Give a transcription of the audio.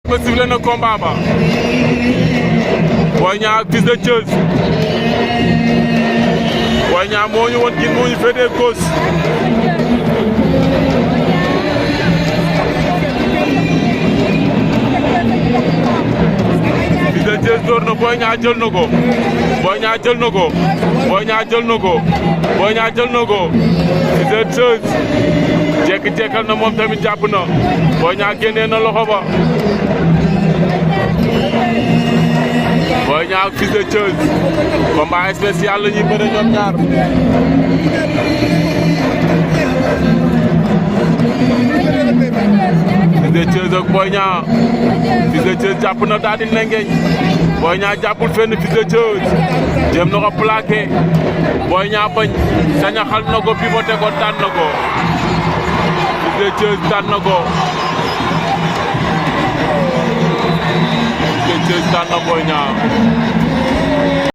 ba sifflé na combat ba Boy Niang ak Fils de Thieuz Boy Niang moo ñu woon moo ñu féetee gauche Fils de Thieuz door na Boy Niang jël na ko Boy Niang jël na ko Boy Niang jël na ko Boy Niang jël na ko Fils de Thieuz jekk-jekkal na moom tamit jàpp na Boy Niang génnee na loxo ba Boy Niang ak Fils de Thieuz combat spécial la ñuy bëre ñoom ñaar Fils de Thieuz ak Boy Niang Fils de Thieuz jàpp na daal di nengeñ Boy Niang jàppul fenn Fils de Thieuz jéem na ko plaqué Boy Niang bañ sañaxal na ko pivoté ko daan na ko Fils de Thieuz daan na ko Fils de Thieuz daan na Boy Niang